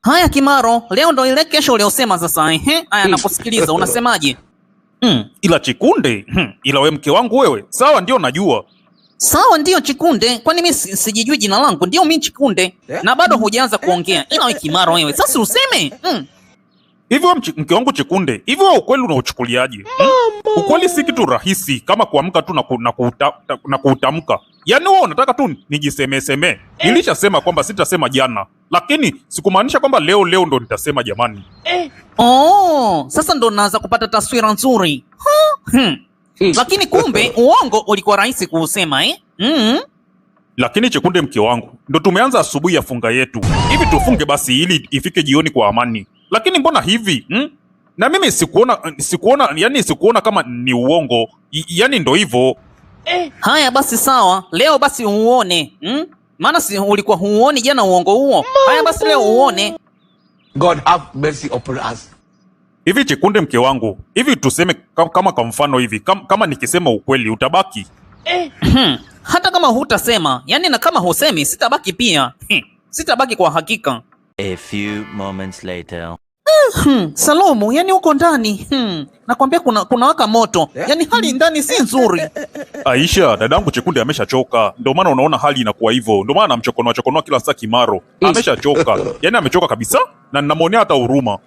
Haya Kimaro, leo ndo ile kesho uliosema sasa. Ehe, haya nakusikiliza, unasemaje? Ila Chikunde, ila we mke wangu wewe, sawa ndio najua. Sawa ndiyo Chikunde, kwani mi sijijui jina langu? Ndio mi Chikunde. Na bado hujaanza kuongea. Ila we Kimaro wewe, sasa useme. Hivi wewe mke wangu Chikunde, hivi wewe ukweli unauchukuliaje? Ukweli si kitu rahisi kama kuamka tu na kuutamka. Yaani wewe unataka tu nijisemeseme. Nilishasema kwamba sitasema jana, lakini sikumaanisha kwamba leo leo ndo nitasema jamani. Oh, sasa ndo naanza kupata taswira nzuri. Lakini kumbe uongo ulikuwa rahisi kuusema, eh? Lakini Chikunde mke wangu, ndo tumeanza asubuhi ya funga yetu. Hivi tufunge basi ili ifike jioni kwa amani. Lakini mbona hivi? Na mimi sikuona kama ni uongo. Yani ndo hivyo. Haya basi sawa, leo basi uone. Maana si ulikuwa huuoni jana uongo huo. Haya basi leo uone. God have mercy upon us. Hivi Chikunde mke wangu, hivi tuseme kama kwa mfano hivi, kama nikisema ukweli utabaki? Hata kama hutasema, yani na kama husemi sitabaki pia. Sitabaki kwa hakika. A few moments later. Salomu, yani uko ndani. Nakwambia kuna waka moto. Yani hali ndani si nzuri. Aisha, dadangu Chikunde ameshachoka. Ndio maana unaona hali inakuwa hivyo. Ndio maana anamchokonoa chokonoa kila saa Kimaro. Ameshachoka. Yani amechoka kabisa na ninamwonea hata huruma.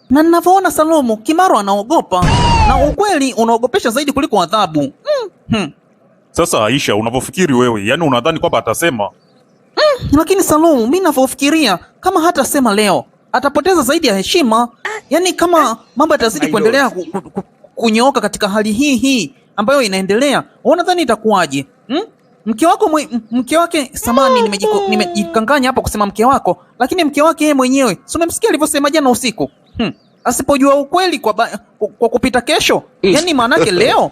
Na ninavyoona Salomu, Kimaro anaogopa. Na ukweli unaogopesha zaidi kuliko adhabu. Sasa Aisha, unavyofikiri wewe, yani unadhani kwamba atasema? Lakini Salomu, mimi ninavyofikiria kama hatasema leo, atapoteza zaidi ya heshima. Yani kama mambo yatazidi kuendelea kunyooka katika hali hii hii ambayo inaendelea, unadhani itakuwaje? Mke wako mke wake, samani, nimejikanganya hapo kusema mke wako, lakini mke wake yeye mwenyewe, si umemsikia alivyosema jana usiku? Asipojua ukweli kwa kupita kesho, yani maana yake leo,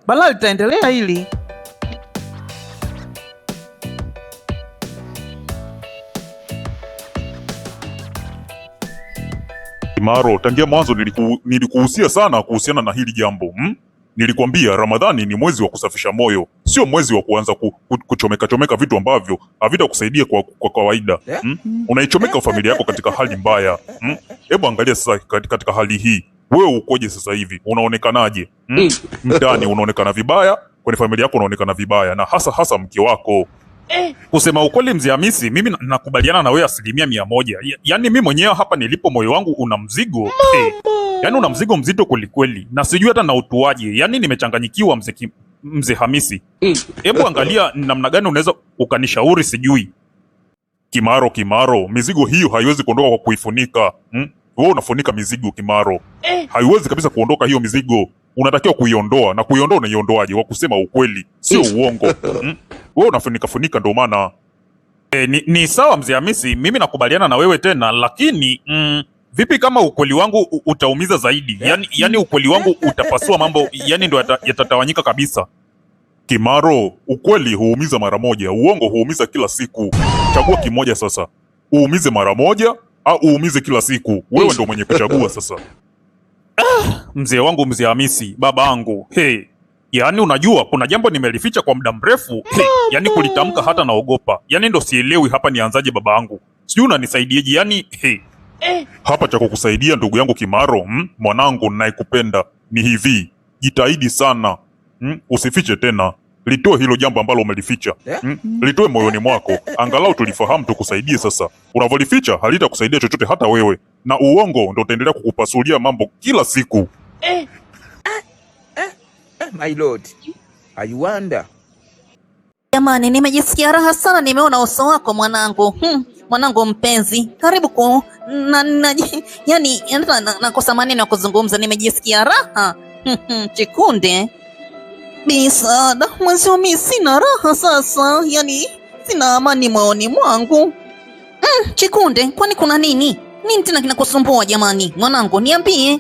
balaa litaendelea hili. Kimaro, tangia mwanzo nilikuhusia sana kuhusiana na hili jambo. Nilikwambia Ramadhani ni mwezi wa kusafisha moyo, sio mwezi wa kuanza kuchomeka chomeka vitu ambavyo havitakusaidia kwa kawaida. Unaichomeka familia yako katika hali mbaya. Hebu angalia sasa katika hali hii, wewe ukoje sasa hivi? Unaonekanaje? Mtaani unaonekana vibaya, kwenye familia yako unaonekana vibaya, na hasa hasa mke wako. Kusema ukweli mzee Hamisi, mimi nakubaliana na wewe 100%. Yaani mimi mwenyewe hapa nilipo moyo wangu una mzigo. Yaani una mzigo mzito kweli kweli. Na sijui hata nautuaje. Yaani nimechanganyikiwa mzee Hamisi. Hebu angalia namna gani unaweza ukanishauri sijui. Kimaro, Kimaro, mizigo hiyo haiwezi kuondoka kwa kuifunika. Wewe unafunika mizigo Kimaro. Haiwezi kabisa kuondoka hiyo mizigo. Unatakiwa kuiondoa, na kuiondoa unaiondoaje? Kwa kusema ukweli, sio uongo. Wewe unafunika funika ndio maana. Ni sawa mzee Hamisi, mimi nakubaliana na wewe tena, lakini vipi kama ukweli wangu utaumiza zaidi? Yani ukweli wangu utapasua mambo, yani ndio yatatawanyika kabisa. Kimaro, ukweli huumiza mara moja, uongo huumiza kila siku. Chagua kimoja sasa. Uumize mara moja au uumize kila siku. Wewe ndio mwenye kuchagua sasa. Mzee wangu mzee Hamisi, babangu. Hey. Yaani unajua kuna jambo nimelificha kwa muda mrefu. Hey, yaani kulitamka hata naogopa. Yaani ndo sielewi hapa nianzaje babangu. Sijui unanisaidiaje yani, hey. Hapa cha kukusaidia ndugu yangu Kimaro, mwanangu ninayekupenda ni hivi. Jitahidi sana. Usifiche tena. Litoe hilo jambo ambalo umelificha. Litoe moyoni mwako. Angalau tulifahamu tukusaidie sasa. Unavolificha halitakusaidia chochote hata wewe. Na uongo ndo utaendelea kukupasulia mambo kila siku. My lord, I wonder. Jamani, nimejisikia raha sana, nimeona uso wako mwanangu. Mwanangu mpenzi, karibu ku, na, na, yani, na, na, nakosa maneno ya kuzungumza, nimejisikia raha. Chikunde. Bisada, mwenzio mimi sina raha sasa, yani sina amani moyoni mwangu. Chikunde, kwani kuna nini? Nini tena kinakusumbua jamani? Mwanangu, niambie.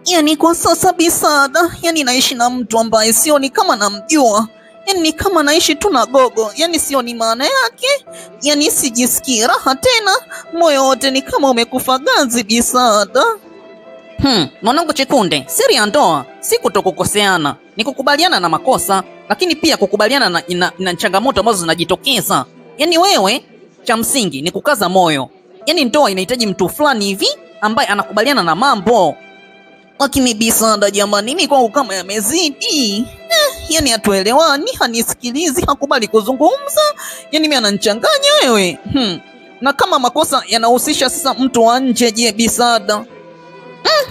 Yani kwa sasa Bisada, yani naishi na mtu ambaye sioni kama namjua. Yani ni kama naishi tu na gogo, yani sioni maana yake. Yani sijisikii raha tena, moyo wote ni kama umekufa ganzi Bisada. Mwanangu Chikunde, siri ya ndoa si kutokukoseana, ni kukubaliana na makosa, lakini pia kukubaliana na changamoto ambazo zinajitokeza. Yani wewe cha msingi ni kukaza moyo. Yaani ndoa inahitaji mtu fulani hivi ambaye anakubaliana na mambo. Lakini Bisada jamani, mimi kwangu kama yamezidi. Yani hatuelewani, hanisikilizi, hakubali kuzungumza. Yani mimi ananichanganya wewe. Na kama makosa yanahusisha sasa mtu wa nje, je, Bisada?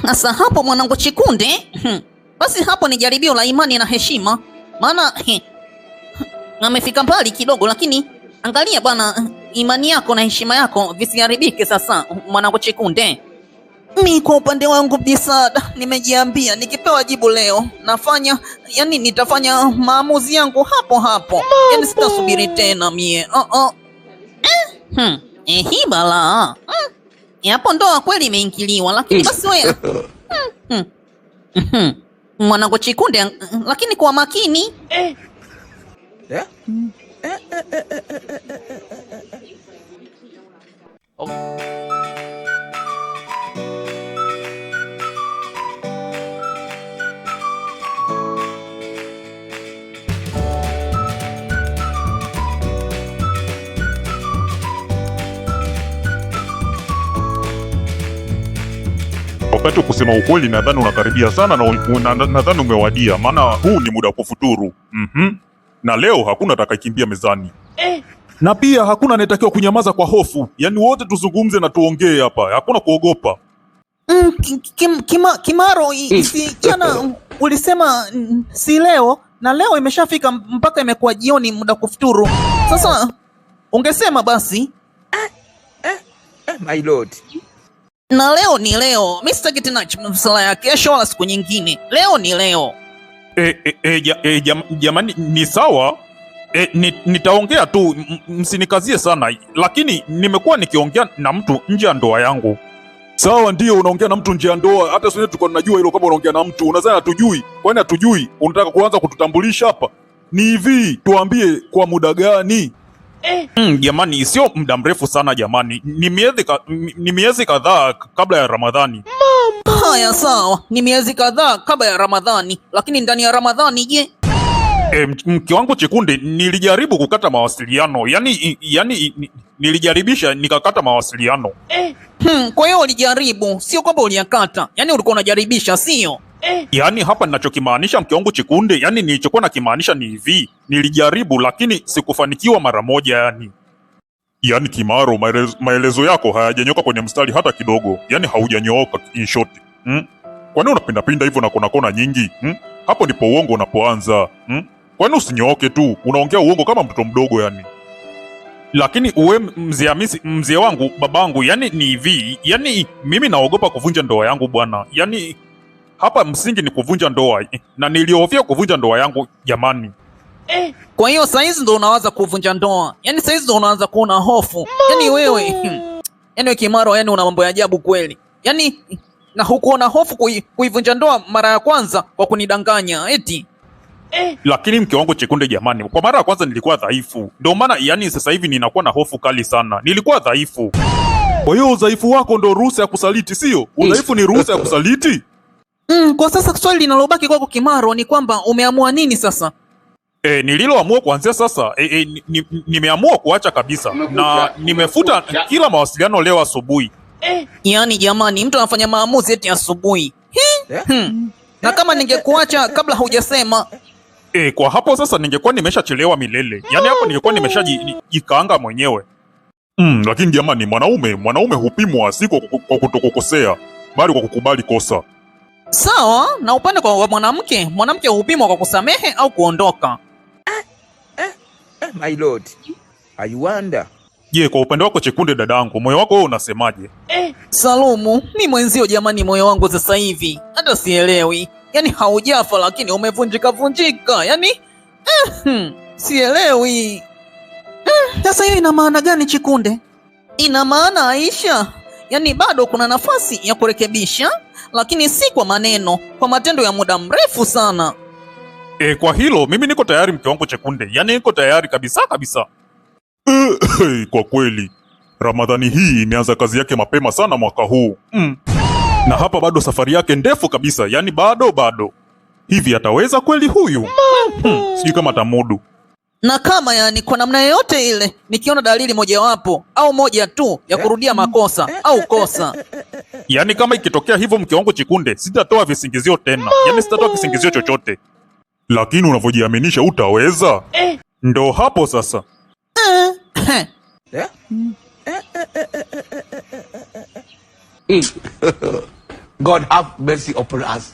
Sasa hapo mwanangu Chikunde, basi hapo ni jaribio la imani na heshima, maana amefika mbali kidogo, lakini angalia bwana, imani yako na heshima yako visiharibike. Sasa mwanangu Chikunde, mi kwa upande wangu Bisada, nimejiambia nikipewa jibu leo nafanya, yani nitafanya maamuzi yangu hapo hapo, yani sitasubiri tena mie. Hii balaa hapo ndoa kweli imeingiliwa, lakini basi wewe mwanangu Chikunde, lakini kwa makini. Eh? Wakati wa kusema ukweli nadhani unakaribia sana na nadhani umewadia, maana huu ni muda wa kufuturu. Na leo hakuna atakayekimbia mezani. Na pia hakuna anayetakiwa kunyamaza kwa hofu. Yaani wote tuzungumze na tuongee hapa, hakuna kuogopa. Kimaro, si jana ulisema si leo, na leo imeshafika mpaka imekuwa jioni muda kufuturu. Sasa ungesema basi. My lord. Na leo ni leo, mi sitaki tena sala ya kesho wala siku nyingine. Leo ni leo. Jamani, ni sawa. Nitaongea tu, msinikazie sana, lakini nimekuwa nikiongea na mtu nje ya ndoa yangu. Sawa, ndio unaongea na mtu nje ya ndoa. Hata sisi tulikuwa tunajua hilo kama unaongea na mtu. Unadhani hatujui? Kwani hatujui? Unataka kuanza kututambulisha hapa? Ni hivi, tuambie kwa muda gani? Jamani, sio muda mrefu sana jamani. Ni miezi kadhaa kabla ya Ramadhani. Haya, sawa, ni miezi kadhaa kabla ya Ramadhani, lakini ndani ya Ramadhani je? Mke wangu Chikunde, nilijaribu kukata mawasiliano. Yani nilijariibisha nikakata mawasiliano. Kwa hiyo ulijaribu, sio kwamba uliyakata. Yaani ulikuwa unajaribisha, sio? Yaani hapa ninachokimaanisha mke wangu Chikunde, yani nilichokuwa nakimaanisha ni hivi, nilijaribu lakini sikufanikiwa mara moja yani. Yaani Kimaro, maelezo yako hayajanyoka kwenye mstari hata kidogo. Yaani haujanyooka in short. Kwani unapindapinda hivyo na kona kona nyingi? Hapo ndipo uongo unapoanza. Kwani usinyooke tu? Unaongea uongo kama mtoto mdogo yani. Lakini uwe mzee Hamisi, mzee wangu, babangu, yani ni hivi, yani mimi naogopa kuvunja ndoa yangu bwana. Yani hapa msingi ni kuvunja ndoa, na nilihofia kuvunja ndoa yangu jamani. Kwa hiyo saizi ndo unawaza kuvunja ndoa. Yaani saizi ndo unaanza kuona hofu. Yaani wewe, yaani wewe Kimaro, yani una mambo ya ajabu kweli. Yaani na hukuona hofu kuivunja ndoa mara ya kwanza kwa kunidanganya eti. Lakini mke wangu Chikunde jamani, kwa mara ya kwanza nilikuwa dhaifu. Ndio maana yani sasa hivi ninakuwa na hofu kali sana. Nilikuwa dhaifu. Kwa hiyo udhaifu wako ndo ruhusa ya kusaliti, sio? Udhaifu ni ruhusa ya kusaliti? Kwa sasa swali linalobaki kwako Kimaro ni kwamba umeamua nini sasa? Nililoamua kuanzia sasa, nimeamua kuacha kabisa na nimefuta kila mawasiliano leo asubuhi. Yaani jamani, mtu anafanya maamuzi eti asubuhi. Na kama ningekuacha kabla hujasema. Kwa hapo sasa ningekuwa nimeshachelewa milele. Yaani hapo ningekuwa nimeshajikaanga mwenyewe. Lakini jamani, mwanaume hupimwa si kwa kutokukosea, bali kwa kukubali kosa. Sawa, na upande kwa mwanamke, mwanamke hupimwa kwa kusamehe au kuondoka. My lord, I wonder. Je, kwa upande wako Chikunde dadangu, moyo wako wewe unasemaje? Salumu, mi mwenzio jamani, moyo wangu sasa hivi hata sielewi. Yaani haujafa lakini umevunjika vunjika. Yaani sielewi. Sasa hiyo ina maana gani Chikunde? Ina maana Aisha, yaani bado kuna nafasi ya kurekebisha, lakini si kwa maneno, kwa matendo ya muda mrefu sana. Kwa hilo mimi niko tayari mke wangu Chikunde. Yaani niko tayari kabisa kabisa. Kwa kweli Ramadhani hii imeanza kazi yake mapema sana mwaka huu. Na hapa bado safari yake ndefu kabisa, yaani bado. Hivi ataweza kweli huyu? Sijui kama atamudu. Na kama yani kwa namna yoyote ile nikiona dalili mojawapo au moja tu ya kurudia makosa au kosa, Yaani kama ikitokea hivyo, mke wangu Chikunde, sitatoa visingizio tena, yaani sitatoa kisingizio chochote. Lakini unavyojiaminisha utaweza, ndo hapo sasa. God have mercy upon us.